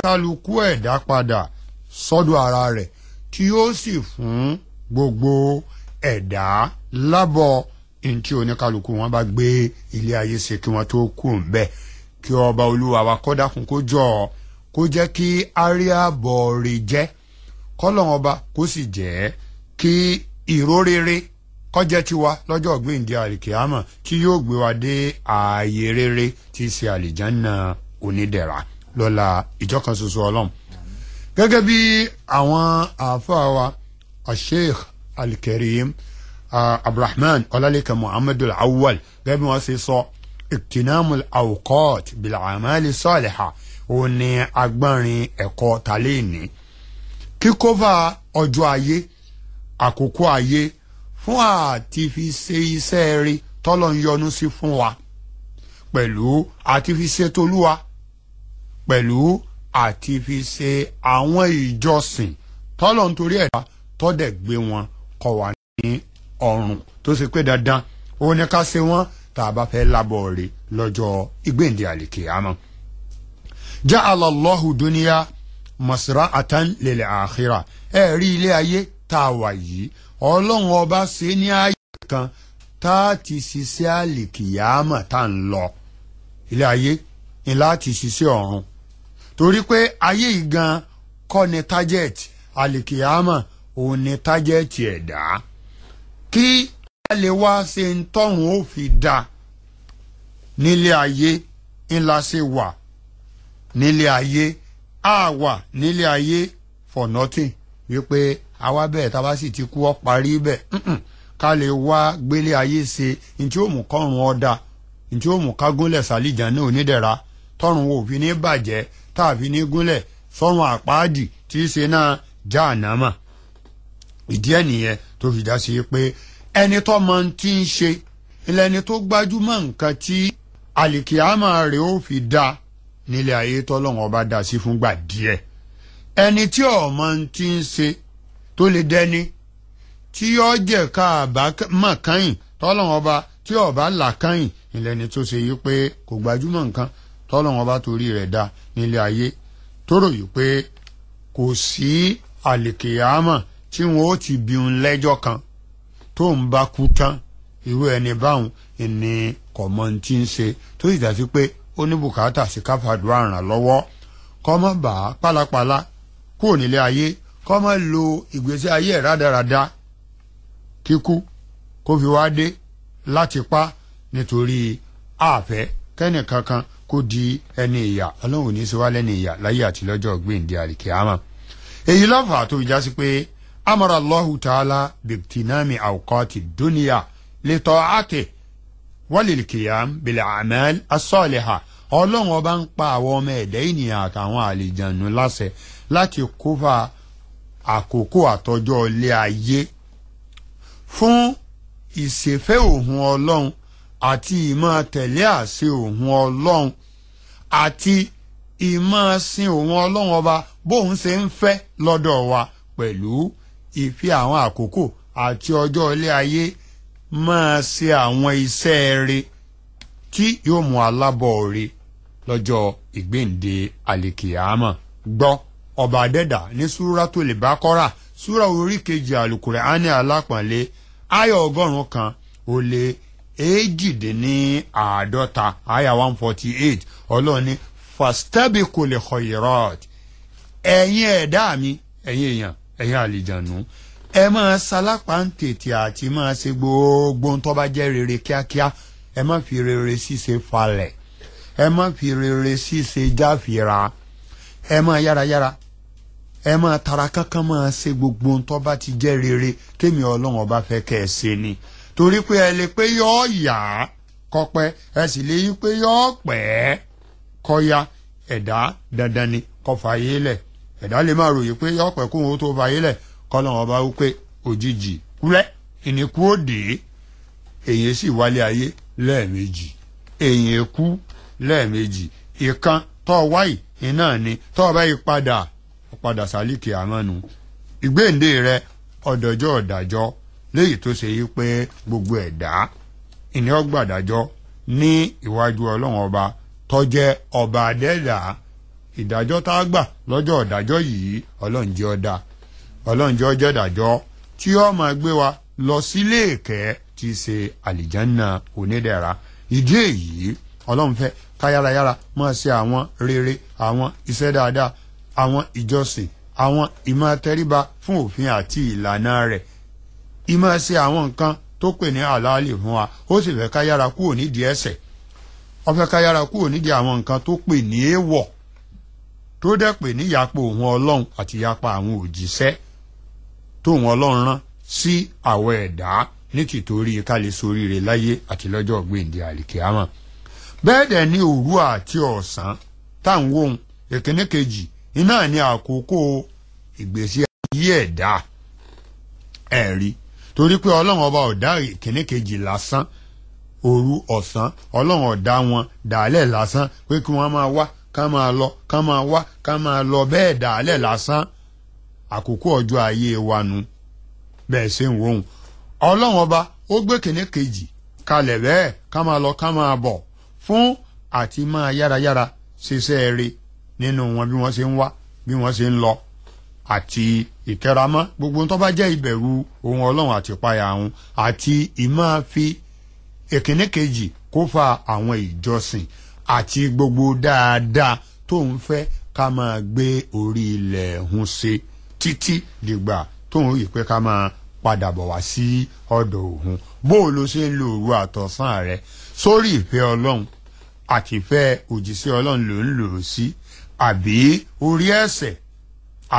Kálukú ẹ̀dá padà sọ́dọ̀ ara rẹ̀ tí yóò sì fún gbogbo ẹ̀dá lábọ̀ ntí oníkálukú wọn bá gbé ilé ayé ṣe kí wọ́n tó kú ńbẹ̀. Kí ọba olúwa wa kó dákun kó jọ kó jẹ́ kí aríàbọ̀ rè jẹ́, kọ́lọ́n ọba kó sì jẹ́ kí ìró rere kó jẹ́ tiwa lọ́jọ́ gbèǹde àlìkìámà tí yóò gbé wa dé ààyè rere tí í ṣe àlìjánná onídẹ̀ra lọ́la ìjọkan ṣoṣo ọlọ́run. Gẹ́gẹ́ bí àwọn àáfàá wa Sheikh Al-Karim Abdulrahman Ọlálékan Muhammadu Awwal gẹ́gẹ́ bí wọ́n ṣe sọ, iktinamul awqat bil amali saliha ó ní agbọ́nrin ẹ̀kọ́ tàlẹ́ẹ̀ní. Kíkófà ọjọ́ ayé, àkókò ayé fún àti fi ṣe iṣẹ́ rí tọ́lọ́ ń yọ́nú sí fún wa, pẹ̀lú àti fi ṣe tolúwa, pẹ̀lú àti fi ṣe àwọn ìjọsìn tọ́lọ́ ń torí ẹ̀dá tọ́dẹ̀ gbé wọn kọ́ wa ní ọ̀run tó ṣe pé dandan ó ní ká ṣe wọ́n tá a bá fẹ́ lábọ̀ rè lọ́jọ́ ìgbéǹde àlìkìyámà. Ja'ala Allahu dunya masra'atan lil akhirah. Ẹ rí ilé ayé tá a wà yìí, ọlọ́run ọba ṣe ní ayé kan tá a ti ṣiṣẹ́ àlìkìyámà tá a ń lọ. Ilé ayé ni láti ṣiṣẹ́ ọ̀run, torí pé ayé yìí gan kọ́ ni tájẹ́ẹ̀tì àlìkìyámà, òun ni tájẹ́ẹ̀tì ẹ̀dá. Kí a lè wá ṣe ń tọ́run ó fi da nílé ayé ńlá ṣe wà nílé ayé, a wà nílé ayé for nothing, wípé àwa bẹ́ẹ̀ tá a bá sì ti kú ọ́ parí bẹ́ẹ̀. Ká lè wá gbélé ayé ṣe ní tí ó mú kọ́run ọ̀dà, ní tí ó mú ká gúnlẹ̀ sàlìjà ní onídẹ̀ra, tọ́run wo fi ní bàjẹ́ tá a fi ní gúnlẹ̀ sọ́run àpáàdì tí í ṣe náà jáànámà. Ìdí ẹ̀ nìyẹn tó fi dá sí pé ẹni tó mọ ti ń ṣe ẹni tó gbájúmọ́ nǹkan tí àlìkìámà rẹ̀ ó fi dá nílé ayé tọ́lọ́run ọba dá sí fúngbà díẹ̀. Ẹni tí ọmọ ti ń ṣe tó lè dẹni tí ó jẹ́ ká àbá mọ̀ kányìn tọ́lọ́run ọba tí ọba là kányìn ìlẹ́ni tó ṣe yí pé kò gbájúmọ́ nǹkan tọ́lọ́run ọba torí rẹ̀ dá nílé ayé, tó rò yí pé kò sí àlìkìámà tí wọn ó ti bí un lẹ́jọ́ kan tó ń bá kú tán. Irú ẹni báwọn ni kò mọ tí ń ṣe, tó sì dá sí pé ó ní bùkátà sí káfàdúrà ràn lọ́wọ́ kó má bá pálapàla kúrò nílé ayé, kó má lo ìgbésí ayé ẹ̀ rádaràda kíkú kó fi wá dé láti pa, nítorí àfẹ́ kẹ́nì kankan kó di ẹni ìyà. Ọlọ́run ní í ṣe wá lẹ́ni ìyà láyé àti lọ́jọ́ gbèǹde àlìkìámà. Èyí ló fà tó fi já sí pé amara Allahu ta'ala bibtinami awqati dunya li ta'ati walil qiyam bil a'mal as-salihah. Ọlọ́run ọba ń pa àwọn ọmọ ẹ̀dá ènìyàn àtàwọn àlìjànú láṣẹ láti kófà àkókò àtọjọ́ ilé ayé fún ìṣèfẹ́ òun ọlọ́run àti ìmọ̀ tẹ̀lé àṣẹ òun ọlọ́run àti ìmọ̀ sin òun ọlọ́run ọba bóun ṣe ń fẹ́ lọ́dọ̀ wa, pẹ̀lú ìfi àwọn àkókò àti ọjọ́ ilé ayé máa ṣe àwọn iṣẹ́ rere tí yóò mú alábọ̀ rere lọ́jọ́ ìgbéǹde àlìkìyámà. Gbọ́ ọba adẹ́dà ní Súratul Baqara, súra orí kejì Àlùkùránì alápọ̀nlé, ayọ̀ 148, àyà 148. Ọlọ́run ní fastabiqul khairat, ẹ̀yin ẹ̀dá mi, ẹ̀yin èèyàn, ẹ̀yin àlìjànú, ẹ máa salápá ń tètè àti máa ṣe gbogbo tó bá jẹ́ rere kíákíá. Ẹ má fi rere ṣíṣe falẹ̀, ẹ má fi rere ṣíṣe jáfira, ẹ máa yárayára, ẹ máa tara kankan máa ṣe gbogbo tó bá ti jẹ́ rere tèmi ọlọ́run ọba fẹ́ kẹ́ ẹ ṣe ni. Torí pé ẹ lè pé yọ́ọ́ yá kọpẹ́, ẹ sì lè yí pé yọ́ọ́ pẹ́ kọ́ya. Ẹ̀dá dandan ni kó fàyè lẹ̀. Ẹ̀dá lè máa ròyìn pé yọ́ọ́ pẹ́ kóhun ó tó fàyè lẹ̀, kọ́lọ́run ọba wípé òjijì kúrẹ́ ìníkú òde. Èyí sì wálé ayé lẹ́ẹ̀mejì, èyí kú lẹ́ẹ̀mejì. Ìkan tọ́ wáyì iná ni tọ́ bá yí padà padà sálíkì àmọ́nu ìgbéǹde rẹ ọ̀dọ̀jọ́ ọ̀dàjọ́, léyìí tó ṣe yí pé gbogbo ẹ̀dá ìní ọgbàdájọ́ ní ìwájú ọlọ́run ọba tó jẹ́ ọba adẹ́dà. Ìdájọ́ tá a gbà lọ́jọ́ ìdájọ́ yìí, Ọlọ́run jẹ́ ó dá, Ọlọ́run jẹ́ ó jẹ́ ìdájọ́ tí ó máa gbé wa lọ sílé ìkẹ́ tí í ṣe àlìjánná onídẹ̀ra. Ìdí èyí Ọlọ́run fẹ́ ká yárayára máa ṣe àwọn rere, àwọn iṣẹ́ dáadáa, àwọn ìjọsìn, àwọn ìmọ̀ tẹríba fún òfin àti ìlànà rẹ̀, ìmọ̀ ṣe àwọn nǹkan tó pè ní àlàálì fún wa. Ó sì fẹ́ ká yára kúrò nídìí ẹ̀ṣẹ̀, ó fẹ́ ká yára kúrò nídìí àwọn nǹkan tó pè ní èèwọ̀, tó dẹ̀ pè ní ìyapa òun Ọlọ́run àti ìyapa àwọn òjíṣẹ́ tóun Ọlọ́run rán sí àwọn ẹ̀dá ní tìtorí ká lè soríire láyé àti lọ́jọ́ gbèǹde àlìkíámà. Bẹ́ẹ̀ dẹ̀ ni òru àti ọ̀sán tá à ń wò ìkíní kejì iná ní àkókò ìgbésí ayé ẹ̀dá. Ẹ̀rí torí pé Ọlọ́run ọba ò dá ìkíní kejì lásán, òru ọ̀sán Ọlọ́run ò dá wọn dàálẹ̀ lásán pé kí wọ́n máa wá ká máa lọ, ká máa wá ká máa lọ bẹ́ẹ̀ dàálẹ̀ lásán. Àkókò ọjọ́ ayé wa nu bẹ́ẹ̀ ṣe ń wò ó. Ọlọ́run ọba ó gbé kìnní kejì kalẹ̀ bẹ́ẹ̀ ká máa lọ ká máa bọ̀ fún àti máa yárayára ṣiṣẹ́ eré nínú wọn bí wọ́n ṣe ń wá bí wọ́n ṣe ń lọ, àti ìtẹramọ́ gbogbo tó bá jẹ́ ìbẹ̀rù ohun Ọlọ́run àti ìpayà òun, àti ìmáa fi ìkíní kejì kó fa àwọn ìjọsìn àti gbogbo dáadáa tó ń fẹ́ ká máa gbé orí ilẹ̀ hun ṣe títí dìgbà tó ń rí pé ká máa padà bọ̀ wá sí ọ̀dọ̀ òun. Bó o ló ṣe ń lo òru àtọ̀sán rẹ sórí ìfẹ́ Ọlọ́run àti ìfẹ́ òjíṣẹ́ Ọlọ́run ló ń lò ó sí, àbí orí ẹ̀ṣẹ̀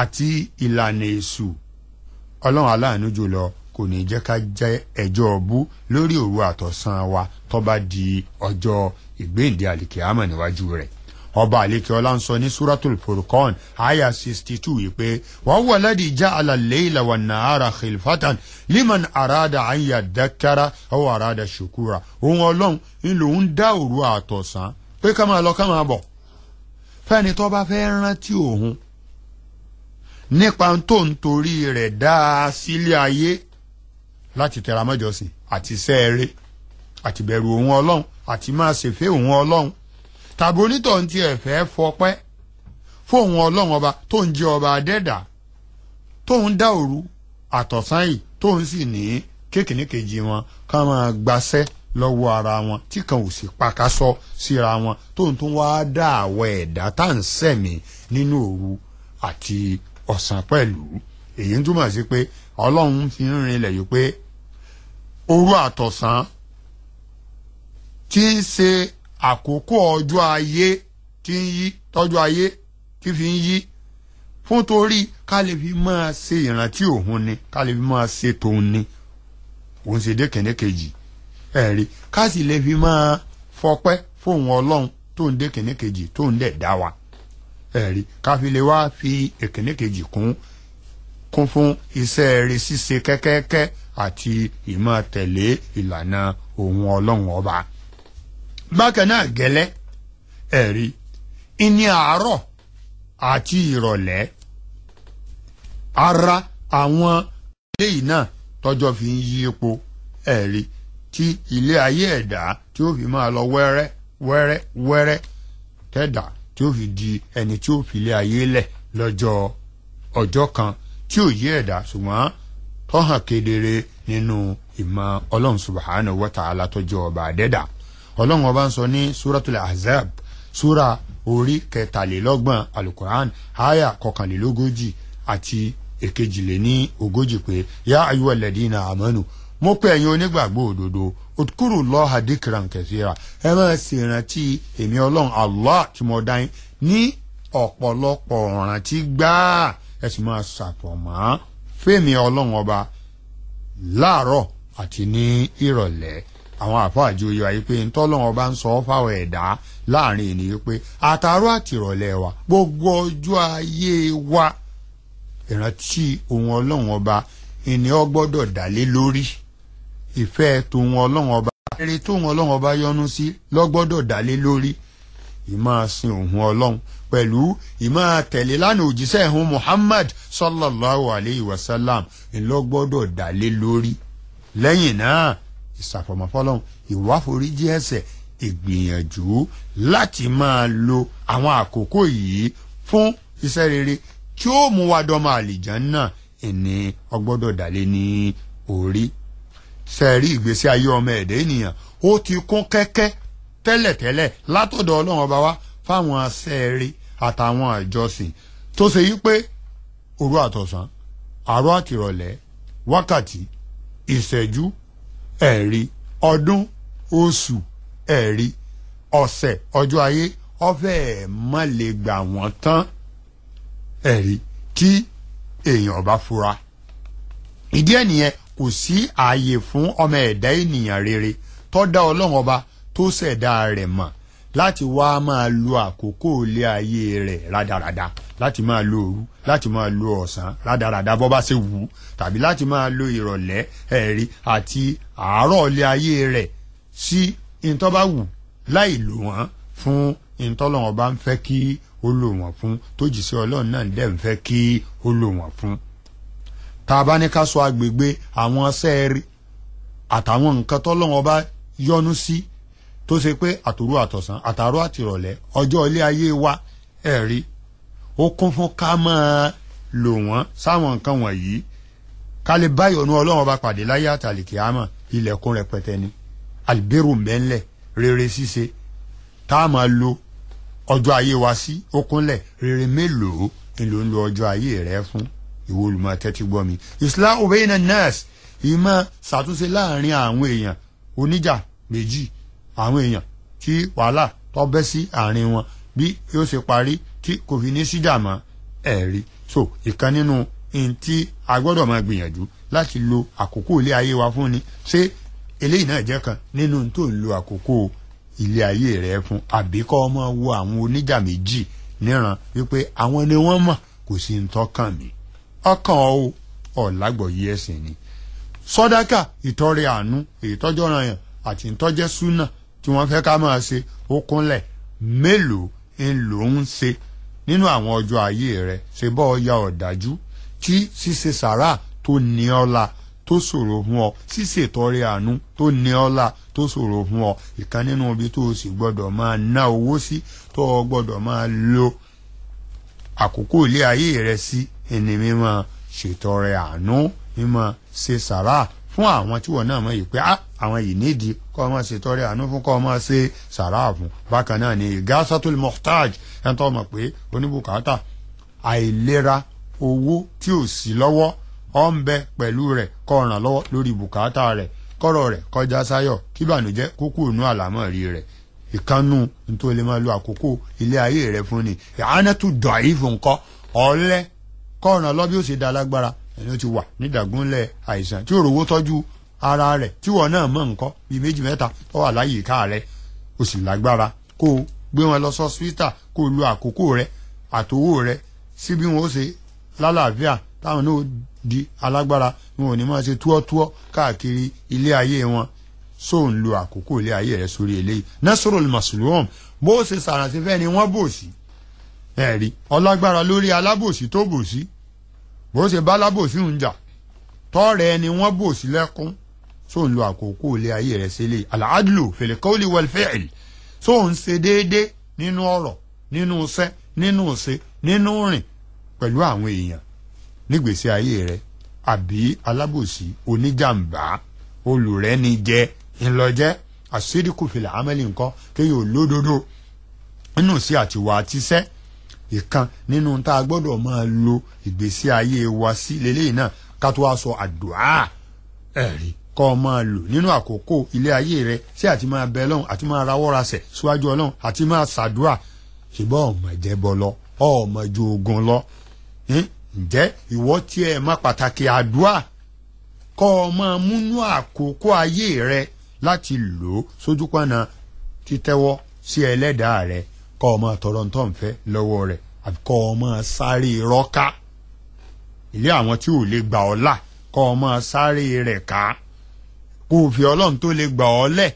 àti ìlànà èṣù? Ọlọ́run aláàánú jùlọ kò ní jẹ́ ká jẹ́ ẹjọ́ ọbú lórí òru àtọ̀sán wa tó bá di ọjọ́ ìgbéǹde àlìkìámọ̀ níwájú rẹ̀. Ọba àlekè ọlá ń sọ ní Suratul Furqan aya 62 yìí pé wa huwa alladhi ja'ala al-layla wan-nahara khilfatan liman arada an yadhakkara aw arada shukura. Òun Ọlọ́run ń lòun dá òru àtọ̀sán pé ká máa lọ ká máa bọ̀ fẹ́ni tó bá fẹ́ rántí òun nípa tó ń torí rẹ̀ dá a sílé ayé láti tẹra mọ́jọsìn àti sẹ́ẹ̀rẹ́ àti bẹ̀rù òun Ọlọ́run àti máa ṣèfẹ́ òun Ọlọ́run, tàbí onítọ̀hún tí ẹ̀ fẹ́ fọpẹ́ fóun Ọlọ́run ọba tó ń jẹ́ ọba adẹ́dà tó ń dá òru àtọ̀sán yìí tó ń sì ní kékeré kejì wọn ká máa gbaṣẹ́ lọ́wọ́ ara wọn tí kan ò sì pakasọ síra wọn, tó ń tún wáá dá àwọ̀ ẹ̀dá tá à ń sẹ̀mí nínú òru àti ọ̀sán pẹ̀lú. Èyí ń túmọ̀ sí pé Ọlọ́run fi ń rinlẹ̀ yìí pé òru àtọ̀sán tí ń ṣe àkókò ọjọ́ ayé tí ń yí, tọ́jú ayé tí fi ń yí fún torí ká lè fi máa ṣe ìrántí òun ni, ká lè fi máa ṣe tòun ni òun ṣe dé kìnní kejì ẹ̀rí, ká sì lè fi máa fọpẹ́ fóun Ọlọ́run tó ń dé kìnní kejì tó ń dẹ̀ dá wa ẹ̀rí, ká fi lè wá fi ìkìnní kejì kún fún iṣẹ́ rẹ̀ ṣíṣe kẹ́kẹ́kẹ́ àti ìmọ̀ tẹ̀lé ìlànà òun Ọlọ́run ọba. Bákan náà gẹ́lẹ́ ẹ̀rí ìní àárọ̀ àti ìrọ̀lẹ́ ara àwọn eléyìí náà tọ́jọ́ fi ń yí epo ẹ̀rí tí ilé ayé ẹ̀dá tí ó fi máa lọ wẹ́rẹ́ wẹ́rẹ́ wẹ́rẹ́ tẹ́dà tí ó fi di ẹni tí ó fi ilé ayé lẹ̀ lọ́jọ́ ọjọ́ kan tí ò yí ẹ̀dá, ṣùgbọ́n tó hàn kedere nínú ìmọ̀ Ọlọ́run subhanahu wa ta'ala tó jẹ́ ọba àdẹ́dà. Ọlọ́run ọba ń sọ ní Suratul Ahzab súra orí 33 alukoran aya 41 àti 42 pé yá ayyuhal ladina amanu, mo pè ẹ̀yin onígbàgbọ́ òdodo, udkurullaha dhikran kathira, ẹ máa ṣèrántí èmi Ọlọ́run Allah tí mo dá yín ní ọ̀pọ̀lọpọ̀ ọ̀rántí gbáà, ẹ sì máa ṣàfọ̀mọ́ fẹ́mi Ọlọ́run ọba láàárọ̀ àti ní ìrọ̀lẹ́. Àwọn àfáàjì oyè ayé pé ntọ́lọ́run ọba ń sọ fáwọn ẹ̀dá láàrin ènìyàn pé àtàárọ̀ àti ìrọ̀lẹ́ wa gbogbo ọjọ́ ayé wa ìrántí ohun Ọlọ́run ọba ìní ọ gbọ́dọ̀ dálé lórí, ìfẹ́ tòun Ọlọ́run ọba eré tóun Ọlọ́run ọba yọ́nú sí ló gbọ́dọ̀ dálé lórí, ìmáa sin òun Ọlọ́run pẹ̀lú ìmáa tẹ̀lé lánàá òjíṣẹ́ ìhun Muhammad sallallahu alayhi wa sallam ńlọ gbọ́dọ̀ dálé lórí. Lẹ́yìn náà ìsàfọ̀mọ́fọ́lọ́hún, ìwáforíjì ẹ̀ṣẹ̀, ìgbìyànjú láti máa lo àwọn àkókò yìí fún iṣẹ́ rere tí ó mú wa dọ́mọ àlìjánnà ìní ọgbọ́dọ̀ dálé ní orí. Sẹ́ẹ̀rí ìgbésí ayé ọmọ ẹ̀dá ènìyàn ó ti kún kẹ́kẹ́ tẹ́lẹ̀tẹ́lẹ̀ látọ̀dọ̀ Ọlọ́run ọba wa fáwọn sẹ́ẹ̀rí àtàwọn àjọsìn tó ṣe yí pé òru àtọ̀sán, àárọ̀ àtìrọ̀lẹ́, wákàtí, ìṣẹ́jú, ẹ̀rí, ọdún, oṣù, ẹ̀rí, ọ̀sẹ̀, ọjọ́ ayé ọ̀fẹ́ má lè gbà wọ́n tán, ẹ̀rí, tí èèyàn bá fura. Ìdí ẹ̀ nìyẹn, kò sí ààyè fún ọmọ ẹ̀dá ènìyàn rere tó dá Ọlọ́run ọba tó ṣẹ̀dá rẹ̀ mọ̀ láti wá máa lo àkókò ilé ayé rẹ̀ rádaràda, láti máa lo òru, láti máa lo ọ̀sán rádaràda bó bá ṣe wù ú, tàbí láti máa lo ìrọ̀lẹ́, ẹ̀rí, àti àárọ̀ ilé ayé rẹ̀ sí ìtọ́ bá wù láì lò wọ́n fún ìtọ́lọ́run ọba ń fẹ́ kí ó lò wọ́n fún, tó jìṣẹ́ Ọlọ́run náà dẹ̀ ń fẹ́ kí ó lò wọ́n fún. Tá a bá ní ká sọ agbègbè àwọn sẹ́ẹ̀rì àtàwọn nǹkan tọ́lọ́run ọba yọ́nú sí tó ṣe pé àtòru àtọ̀sán, àtàárọ̀ àtìrọ̀lẹ́, ọjọ́ ilé ayé wa, ẹ̀rí, ó kún fún ká máa lò wọ́n sáwọn nǹkan wọ̀nyí ká lè bá ìyọ́nú Ọlọ́run ọba pàdé láyé àtàlìkíámà. Ilẹ̀kùn rẹpẹtẹ ni àlìbérò mẹ́ńlẹ̀, rere ṣíṣe tá a máa lo ọjọ́ ayé wa sí ó kúnlẹ̀. Rere mélòó ni ló ń lo ọjọ́ ayé rẹ fún? Ìwọ olùmọ̀ tẹ́tí gbọ́ mi. Islahu bayna nas, ìmọ̀ ṣàtúnṣe láàrin àwọn èèyàn oníjà méjì, àwọn èèyàn tí wàhálà tó bẹ́ sí àárín wọn, bí yóò ṣe parí tí kò fi ní síjà mọ́, ẹ̀rí. So ìkan nínú ihun tí a gbọ́dọ̀ máa gbìyànjú láti lo àkókò ilé ayé wa fún ni. Ṣé eléyìí náà jẹ́ kan nínú tó ń lo àkókò ilé ayé rẹ fún? Àbí kọ́ ọmọ wo àwọn oníjà méjì níran wípé àwọn ni wọ́n mọ̀, kò sí ń tọ́kàn mi, ọkàn o, ọ̀làgbọ̀yé ẹ̀sìn ni. Sọ́dákà, ìtọrẹ àánú, èyí tọ́jọ́ ran yàn àti ìtọ́jẹ́ súnà tí wọ́n fẹ́ ká máa ṣe, ó kúnlẹ̀. Mélòó ń lò ń ṣe nínú àwọn ọjọ́ ayé rẹ? Ṣe bọ́ ọ ya ọ̀dájú tí ṣíṣe sàrà tó ní ọ́la tó ṣòro fún ọ, ṣíṣe ìtọrẹ àánú tó ní ọ́la tó ṣòro fún ọ. Ìkan nínú ibi tó o sì gbọ́dọ̀ máa ná owó sí, tó o gbọ́dọ̀ máa lo àkókò ilé ayé rẹ sí, ẹni mímọ́ ṣètọrẹ àánú, mímọ́ ṣe sàrà fún àwọn tí wọn náà mọ̀ yìí pé àwọn yìí nídìí kọ́ ọ máa ṣètọrẹ àánú fún, kọ́ ọ máa ṣe sàrà fún. Bákan náà ni igasatul muhtaj, ẹni tó mọ̀ pé oníbùkátà, àìlera owó tí ò sí lọ́wọ́ ọ ń bẹ pẹ̀lú rẹ̀, kó ràn lọ́wọ́ lórí bùkátà rẹ̀, kọ́rọ̀ rẹ̀ kọjá sáyọ̀, kí ìbànújẹ́ kó kúrò nú àlámọ̀rí rẹ̀. Ìkànnù nítorí lè máa lo àkókò ilé ayé rẹ̀ fún ni. Ìhánẹ́tù dọ̀ìfù ńkọ́, ọ̀lẹ, kó ràn lọ́ bí ó ṣe dá lágbára, ẹni ó ti wà nídàgúnlẹ̀ àìsàn tí òrówó tọ́jú ara rẹ̀, tí wọn náà mọ̀ nǹkan bíi méjì mẹ́ta tó wà láyìíká rẹ̀, ó sì lágbára kó o gbé wọn lọ sọ́sítà, kó o lo àkókò rẹ̀ àtowó rẹ̀ sí bí wọn ó ṣe lálàáfíà, táwọn náà di alágbára, wọn ò ní máa ṣe túọ́túọ́ káàkiri ilé ayé wọn. So ń lo àkókò ilé ayé rẹ̀ sórí eléyìí. Nasrul maslum, bó ṣe sàrànṣe fẹ́ ni wọ́n bò sí, ẹ̀rí, ọlágbára lórí alábòsí tó bò sí, bó ṣe bá alábòsí ń jà tọ́rẹ̀ ni wọ́n bò sí lẹ́kún. So ń lo àkókò ilé ayé rẹ̀ sílẹ̀. Al-adlu fil qawli wal fi'l, so ń ṣe déédé nínú ọ̀rọ̀, nínú iṣẹ́, nínú ìṣe, nínú rìn pẹ̀lú àwọn èèyàn nígbèsí ayé rẹ̀. Àbí alábòsí, oníjàmbá, olùrẹ́nijẹ ńlọjẹ́. Àṣíríkù fil amali ńkọ́, kéèyàn olódodo nínú sí àtiwà àtisẹ́. Ìkan nínú tá a gbọ́dọ̀ máa lo ìgbésí ayé wa sí lélẹ́yìn náà, ká tó wá sọ àdúà, ẹ̀rí, kọ́ ọ máa lò nínú àkókò ilé ayé rẹ sí àti máa bẹ Ọlọ́run, àti máa rawọ́rasẹ̀ síwájú Ọlọ́run, àti máa ṣàdúà. Ṣùgbọ́n ọmọ jẹ́bọ lọ, ọmọ ju ogun lọ. Ǹjẹ́ ìwọ tí ẹ má pàtàkì àdúà, kọ́ ọ máa múnú àkókò ayé rẹ láti lò ó sójúpọ̀nà títẹ́wọ́ sí ẹlẹ́dàá rẹ, kọ́ ọ máa tọrọ ntọ́ nfẹ́ lọ́wọ́ rẹ̀, àbí kọ́ ọ máa sáré rọ́ká ilé àwọn tí ò lè gbà ọ́ là, kọ́ ọ máa sáré rẹ̀ ká, kó o fi Ọlọ́run tó lè gbà ọ́ lẹ̀,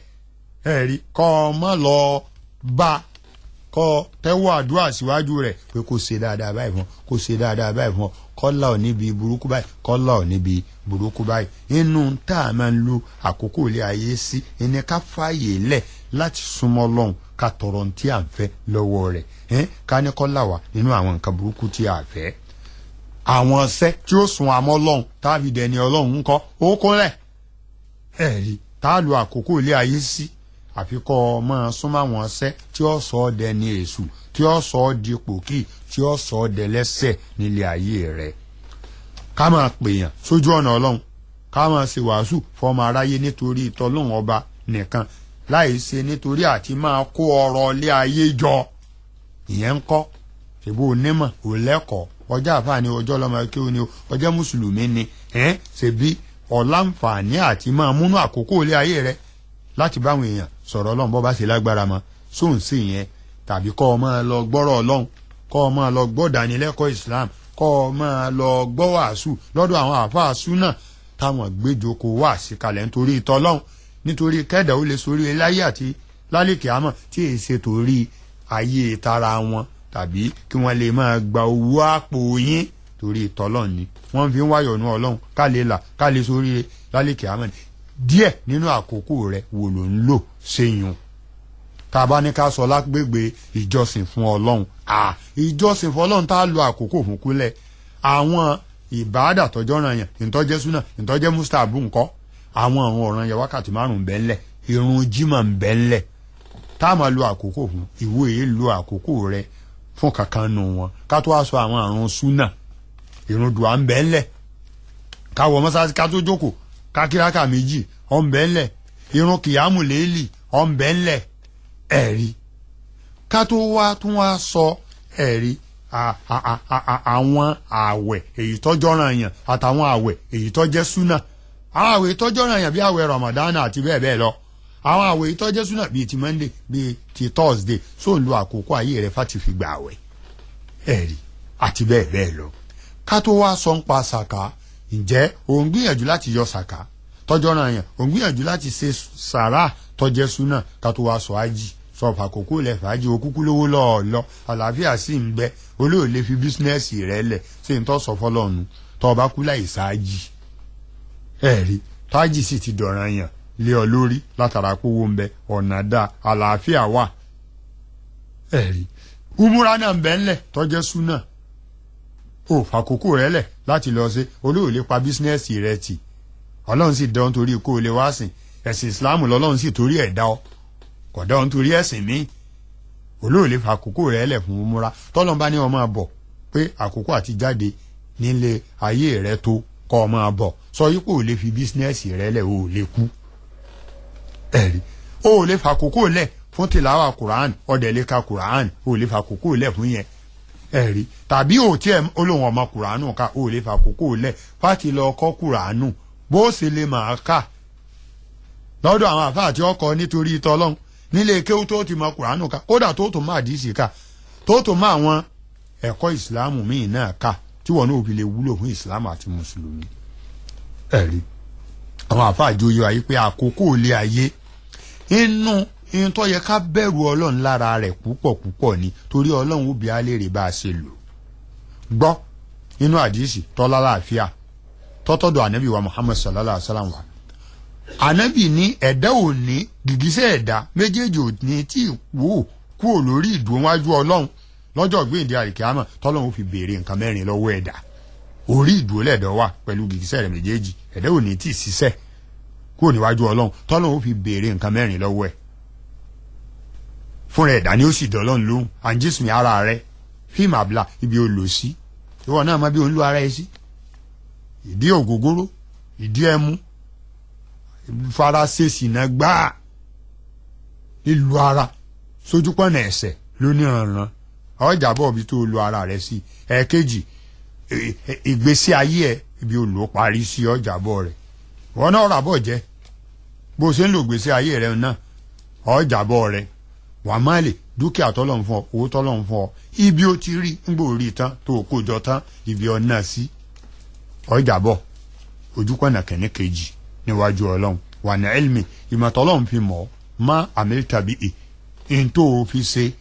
ẹ̀rí, kọ́ ọ má lọ bá kọ́ tẹ́wọ́ àdúrà síwájú rẹ̀ pé kó ṣe dáadáa báyìí fún ọ, kó ṣe dáadáa báyìí fún ọ, kọ́lá ò níbi burúkú báyìí, kọ́lá ò níbi burúkú báyìí. Inú tá a máa ń lo àkókò ilé ayé sí ẹni ká fààyè lẹ̀ láti súnmọ́ Ọlọ́run, ká tọrọ ohun tí à ń fẹ́ lọ́wọ́ rẹ̀, ká ní kọ́lá wà nínú àwọn nǹkan burúkú tí a fẹ́. Àwọn ọ̀sẹ̀ tí ó sun àmọ́ Ọlọ́run tábì dẹni Ọlọ́run ń kọ́ ó kúnlẹ̀ ẹ̀rí tá a lo àkókò ilé ayé sí, àfikọ́ máa súnmọ́ àwọn ọ̀sẹ̀ tí ó sọ ọ́ dẹni èṣù, tí ó sọ ọ́ di pòkì, tí ó sọ ọ́ dẹlẹ́sẹ̀ nílé ayé rẹ̀. Ká máa pèèyàn sójú ọ̀nà Ọlọ́run, ká máa ṣe wàásù fọmọ aráyé nítorí ìtọ́lọ́run ọba nìkan, láì ṣe nítorí àti máa kó ọrọ̀ ilé ayé jọ. Ìyẹn ń kọ́ ṣèbó onímọ̀ òlẹ́kọ̀ọ́, ọjọ́ àfààní, ọjọ́ ọlọ́mọ kí ó ní o, ọjọ́ mùsùlùmí ni, ṣèbí ọ̀làǹfààní àti máa múnú àkókò ilé ayé rẹ̀ láti báwọn èèyàn sọ̀rọ̀ Ọlọ́run bọ́ bá ṣe lágbára mọ́ sóun sí yẹn, tàbí kọ́ ọ máa lọ gbọ́rọ̀ Ọlọ́run, kọ́ ọ máa lọ gbọ́ dánilẹ́kọ̀ọ́ Islam, kọ́ ọ máa lọ gbọ́ wàásù lọ́dọ̀ àwọn àáfàá súnà táwọn gbẹ́joko wà sí kalẹ̀ nítorí ìtọ́lọ́run, nítorí kẹ́dà ó lè sórí láyé àti lálẹ́kẹ̀ àmọ́ tí èyí ṣe torí ayé tara wọn tàbí kí wọ́n lè máa gba owó àpò yín, torí ìtọ́lọ́run ni wọ́n fi ń wáyọ̀nù Ọlọ́run ká lè là ká lè sórí lálẹ́kẹ̀ àmọ́ ni. Díẹ̀ nínú àkókò rẹ̀ wò ló ń lò ṣéyún. Tá a bá ní ká sọ lágbègbè ìjọsìn fún Ọlọ́run, ìjọsìn fún Ọlọ́run tá a lo àkókò fún kúlẹ̀, àwọn ìbáàdà tọjọ́ ràn yàn, ìtọ́jẹ́ súnà, ìtọ́jẹ́ mustabu ńkọ́, àwọn ọ̀ràn yẹn wákàtí 5 ń bẹ ńlẹ̀, irun jímọ̀ ń bẹ ńlẹ̀, tá a máa lo àkókò fún. Ìwọ èyí lo àkókò rẹ̀ fún kankan nù wọn. Ká tó wá sọ àwọn àrùn súnà, irun dùà ń bẹ ńlẹ̀, ká wọ mọ́sáàsì ká tó jókòó kákíráka 2 ọ̀nbẹ́ńlẹ̀, irun kìyàmù léèlì ọ̀nbẹ́ńlẹ̀. Ẹ̀rí ká tó wá tún wá sọ ẹ̀rí àwọn àwẹ̀ èyí tọ́jọ́ ràn yàn àtàwọn àwẹ̀ èyí tọ́jẹ́ súnà, àwọn àwẹ̀ èyí tọ́jọ́ ràn yàn bí àwẹ̀ Ramadan àti bẹ́ẹ̀ bẹ́ẹ̀ lọ, àwọn àwẹ̀ èyí tọ́jẹ́ súnà bíi ti Monday bíi ti Thursday, sóò lo àkókò ayé rẹ fáti fi gbà àwẹ̀, ẹ̀rí àti bẹ́ẹ̀ bẹ́ẹ̀ lọ. Ká tó wá sọ ń pa sàká, ǹjẹ́ òun gbìyànjú láti yọ sàká tọ́jọ́ ràn yàn, òun gbìyànjú láti ṣe sàrà tọ́jẹ́ súnà, ká tó wá sọ ájì, sọ fàkókò lẹ̀ fàájì, òkúkú lówó lọ́ọ̀lọ́, àlàáfíà sì ń bẹ, olóòlè fi bísínẹ́sì rẹ lẹ̀ ṣé ń tọ́ sọ fọlọ́nu tọ́ ọba kú láì sáájì. Ẹ̀rí tájì sì ti dọ̀ràn yàn lé ọ lórí látara kówó ń bẹ, ọ̀nà dá àlàáfíà wà. Ẹ̀rí umura náà ń bẹ ńlẹ̀ tọ́jẹ́ súnà, ó fàkókò rẹ lẹ̀ láti lọ ṣe, olóòlè pa bísínẹ́sì rẹ tì, Ọlọ́run sì dán torí kó o lè wá sìn ẹ̀sìn Ìsìláàmù, lọ́lọ́run sì torí ẹ̀ dá ọ, kò dá ọ nítorí ẹ̀sìn míì. Olóòlè fàkókò rẹ lẹ̀ fún umura, tọ́lọ́n bá ní ọ máa bọ̀ pé àkókò àti jáde nílé ayé rẹ tó kọ́ ọ máa bọ̀, sọ yípo ò lè fi bísínẹ́sì rẹ lẹ̀, o ò lè kú. Ẹ̀rí o ò lè fàkókò lẹ̀ fún tìláwà Kùránì, ọ̀dẹ̀ lè ka Kùránì, o ò lè fàkókò lẹ̀ fún yẹn. Ẹ̀rí tàbí ò tí ẹ olóhùn ọmọ Kùránù ká, o ò lè fàkókò lẹ̀ fáti lọ kọ́ Kùránù bó ṣe lè máa kà lọ́dọ̀ àwọn àfáà tí ó kọ́ nítorí tọ́lọ́hún nílé kéwú tó ti mọ Kùránù ká, kódà tó tó máa díìsì ká, tó tó máa àwọn ẹ̀kọ́ ìsìláàmù míì náà ká, tí wọn náà fi lè wúlò fún ìsìláàmù àti mùsùlùmí. Ẹ̀rí àwọn àfáà jóyè ayé pé àkókò ilé ayé inú ihun tó yẹ ká bẹ̀rù Ọlọ́run lára rẹ̀ púpọ̀ púpọ̀ ni, torí Ọlọ́run ó bi á léèrè bá a ṣe lò. Gbọ́ inú àdìsí tọ́lá láàfíà tọ́tọ́dọ̀ ànábì wa Muhammad sallallahu alaihi wa sallam wa, ànábì ní ẹ̀dá ò ní gìgísẹ̀ ẹ̀dá méjèèjì ò ní tí wò kúrò lórí ìdúnwájú Ọlọ́run lọ́jọ́ gbéǹde àríkíámà tọ́lọ́run ó fi béèrè nǹkan mẹ́rin lọ́wọ́ ẹ̀dá. Orí ìdúró lẹ̀dọ̀ wà pẹ̀lú gìgísẹ̀ rẹ̀ méjèèjì, ẹ̀dá ò ní tí ì ṣiṣẹ́ kúrò níwájú Ọlọ́run tọ́lọ́run ó fi béèrè nǹkan mẹ́rin lọ́wọ́ ẹ̀. Fúnra ẹ̀dá ni ó sì dọ́lọ́run lóhùn, àǹjísùn ara rẹ̀ fíìmù àbúlà ibi ó lò sí, ìwọ náà mọ bí ó ń lo ara ẹ sí, ìdí ògógóró, ìdí ẹmu, faraṣèṣì náà gbáà, lílu ara sójúpọ̀nà ẹ̀sẹ̀ lóníranran, ọjà bọ̀ bí tó lo ara rẹ̀ sí. Ẹ̀ẹ̀kejì, ìgbésí ayé ẹ ibi ó lò parí sí, ọjà bọ̀ rẹ̀ wọn náà rà bọ̀ jẹ́ bó ṣe ń lo ìgbésí ayé rẹ̀ náà, ọjà bọ̀ rẹ̀ wà má lè dúkìá tọ́lọ̀ ń fún ọ, owó tọ́lọ̀ ń fún ọ, ibi ó ti rí ń gbò rí tán tó kó jọ tán, ibi ọ̀nà sí ọjà bọ̀ ojúpọ̀nà kẹ́ni kejì níwájú Ọlọ́run. Wà ní ẹlmi ìmọ̀tọ́lọ́run fi mọ̀ má àmì tàbí ì n tó o fi ṣe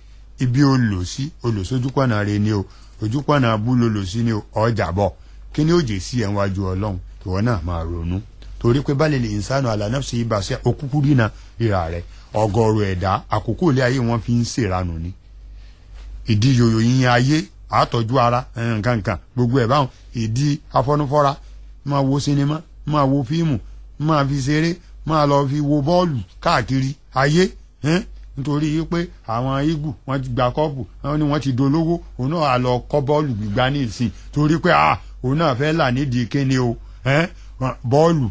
Ibi ó lò sí olùsójúpọ̀nà rẹ ni o, ojúpọ̀nà abú ló lò sí ni o, ọjà bọ̀. Kí ni ó jẹ́ sí ẹ̀ ń wájú Ọlọ́run? Ìwọ náà máa ronú, torí pé bá lè lè ìsánú àlànà sí ibà sí òkúkú dínà ríra rẹ. Ọ̀gọ̀rọ̀ ẹ̀dá àkókò ilé ayé wọn fi ń ṣèranù ni. Ìdí yòyò yíyan ayé, àtọ́jú ara nǹkankan gbogbo ẹ̀ báwọn, ìdí afọ́nufọ́ra, máa wo sinimá, máa wo fíìmù, máa fi ṣeré, máa lọ fi wo bọ́ọ̀lù káàkiri ayé, nítorí pé àwọn igu wọ́n ti gba kọ́ọ̀pù, wọ́n ní wọ́n ti dolówó, òun náà á lọ kọ́ bọ́ọ̀lù gbígbá ní ìsìn, torí pé òun náà fẹ́ là nídìí kíni o, bọ́ọ̀lù.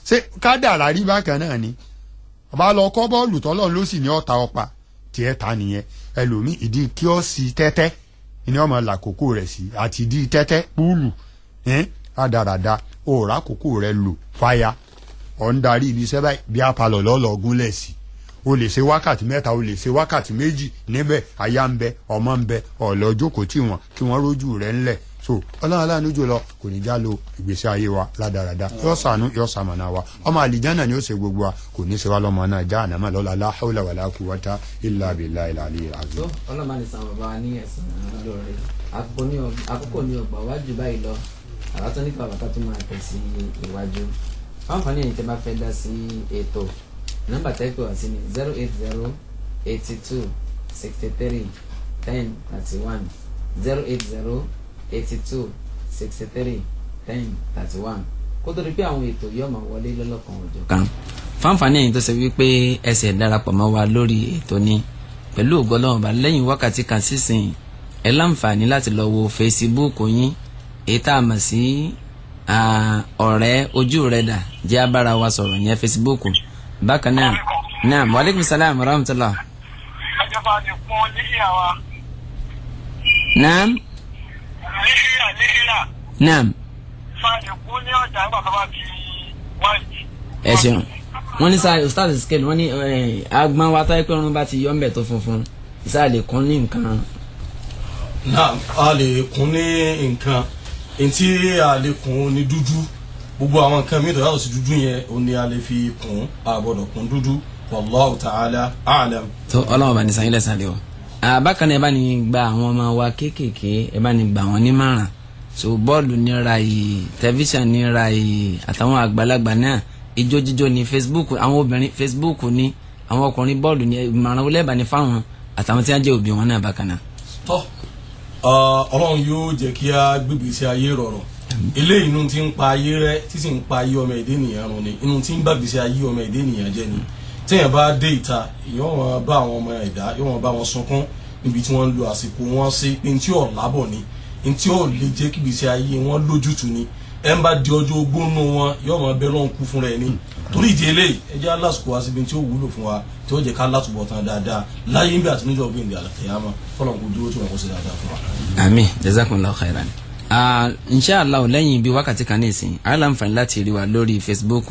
Ṣé kádàrá rí bákan náà ni? Ọba lọ kọ́ bọ́ọ̀lù tọ́lọ́ ló sì ní ọ̀tá ọ̀pá tiẹ̀ ta nìyẹn. Ẹlòmíì ìdí kíọ́sì tẹ́tẹ́ ni ọmọ làkókò rẹ̀ sí, àti ìdí tẹ́tẹ́ púùlù rádaràda, òòrà kókó rẹ̀ lò fàyà. Ọ̀ ń darí ibi iṣẹ́ báyìí bí apalọ̀ lọ́lọ́ gúnlẹ̀ sí, o lè ṣe wákàtí 3, o lè ṣe wákàtí 2 níbẹ̀. Aya ń bẹ, ọmọ ń bẹ, ọ̀lọ́ jókòó tí wọ́n kí wọ́n rójú rẹ̀ ńlẹ̀. So Ọlọ́run aláàánú jùlọ kò ní já lo ìgbésí ayé wa rádaràda, yóò ṣàánú, yóò ṣamọ̀nà wa. Ọmọ àlìjánà ni ó ṣe gbogbo wa, kò ní ṣe wá lọ́mọ náà já ànámọ́ lọ́la. La hawla wala quwwata illa billahi al-aliyyil azim. Ọlọ́run máa ní san bàbá wa ní ẹ̀san lóore. Àkókò ní ọgbà wájú báyìí lọ, àbá tó nípa bàtà tó máa tẹ̀ sí iwájú. Fáǹfààní ẹ̀yin tẹ́ bá fẹ́ dá sí ètò, nọ́mbà tẹ́pẹ́ wá sí ni 080 82 63 10 31, 080 82 63 10 31. Kó tó di pé àwọn ètò yóò máa wọlé lọ́lọ́kan òjò kan. Fáǹfààní ẹ̀yin tó ṣe wípé ẹsẹ̀ darapọ̀ mọ́ wa lórí ètò ni, pẹ̀lú ògo Ọlọ́run bá lẹ́yìn wákàtí kan sísìn, ẹ láǹfààní láti lọ wo Facebook yín, èyí tá a mọ̀ sí ọ̀rẹ́ ojú rẹ̀ dà jẹ́ abára wa sọ̀rọ̀ yẹn Facebook. Bákan náà, naam, wa aleykum salaam wa rahmatulah. Ẹjọ́ bá ti pọ́n níhìá wa. Naam. Níhìá níhìá. Naam. Fáàlì kún ní ọjà nígbà tó bá ti wáyé. Ẹ ṣeun. Wọ́n ní sáà Ustaz Scale, wọ́n ní agbọ́n wa táyé pé ọrùn bá ti yọ ńbẹ̀ tó funfun, sáà lè kún ní nǹkan. Naam, a lè kún ní nǹkan. Ntí a lè kún ní dúdú, gbogbo àwọn nǹkan mìíràn yàtọ̀ sí dúdú yẹn ò ní a lè fi kún, a gbọ́dọ̀ kún dúdú. Wallahu ta'ala a'lam. Tó Ọlọ́run bá ní sanyí lẹ́sàn-án lé o. Bákan náà, ẹ bá ní gba àwọn ọmọ wa kéékèèké, ẹ bá ní gba wọn nímọ̀ràn. So bọ́ọ̀lù nira yìí, tẹlifíṣàn nira yìí, àtàwọn àgbàlagbà náà, ijó jíjó ní Facebook, àwọn obìnrin Facebook ní, àwọn ọkùnrin bọ́ọ̀lù ní. Ìmọ̀ràn wọlé bá ní fáwọn àtàwọn tí wọ́n jẹ́ òbí wọn náà bákan náà. Tọ́ Ọlọ́run yóò jẹ́ kí a gbégbé sí ayé rọrùn. Eléyìí inú tí ń pa ayé rẹ, tí sì ń pa ayé ọmọ èdè nìyẹn run ni, inú tí ń bá gbèsè ayé ọmọ èdè nìyẹn jẹ́ ni. Téèyàn bá dé ìta, yóò wọn bá àwọn ọmọ ẹ̀dá, yóò wọn bá wọn sunkún níbi tí wọ́n ń lo àsìkò wọn sí, pé ntí ò lábọ̀ ni, ntí ò lè jẹ́ kí gbèsè ayé wọn lójútu ni. Ẹ̀ ń bá di ọjọ́ ogbó nù wọn, yóò wọn bẹ́ lọ́n kú fúnra ẹ̀ ni. Torí ìdí eléyìí, ẹ jẹ́ alásìkò wá síbi tí ó wúlò fún wa, tí ó jẹ́ ká látúbọ̀ tán dáadáa láyé ń bí àti níjọ́ gbẹ̀ǹdẹ̀ àlùkìyámà. Fọlọ́n kò dúró tí wọn kò sí dáadáa fún wa. Àmín, jazakumullahu khairan. Inshallah, lẹ́yìn bíi wákàtí kan ní ìsìn, a láǹfààní láti rí wa lórí Facebook.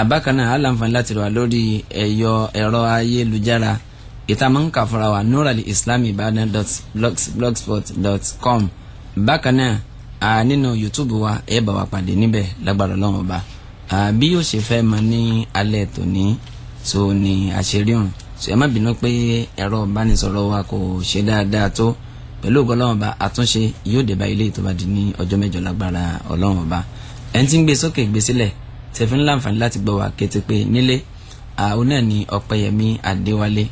Bákan náà, a láǹfààní láti rí wa lórí ẹ̀rọ ayélujára ìta máa ń kà fúnra wa, nuralislamibada.blogspot.com. Bákan náà, nínú YouTube wa, ẹ bá wa pàdé níbẹ̀ lágbára Ọlọ́run Ọba. Bí yóò ṣe fẹ́ mọ ní alẹ́ tòní so ní àṣírí hàn, so ẹ má bínú pé ẹ̀rọ ìbánisọ̀rọ̀ wa kò ṣe dáadáa tó. Pẹ̀lú ògo Ọlọ́run Ọba, àtúnṣe yóò dé bá ilé tó bá di ní ọjọ́ 8 lágbára Ọlọ́run Ọba. Ẹni tí ń gbé sókè gbé sílẹ̀ tẹ̀fí ń láǹfààní láti gbọ́ wa kété pé nílé, àwọn náà ní Ọpẹ́yẹmí Adéwálé.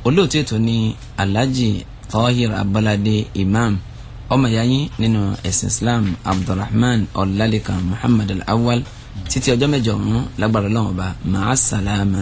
Olóòtú ètò ní Alhaji Tahir Abolade Imam, ọmọ ìyá yín nínú ẹ̀sìn Islam, Abdulrahman Ọlálékan Muhammad Al-Awwal. Títí ọjọ́ 8 ọ̀hún lágbára Ọlọ́run Ọba, màá sàlámà.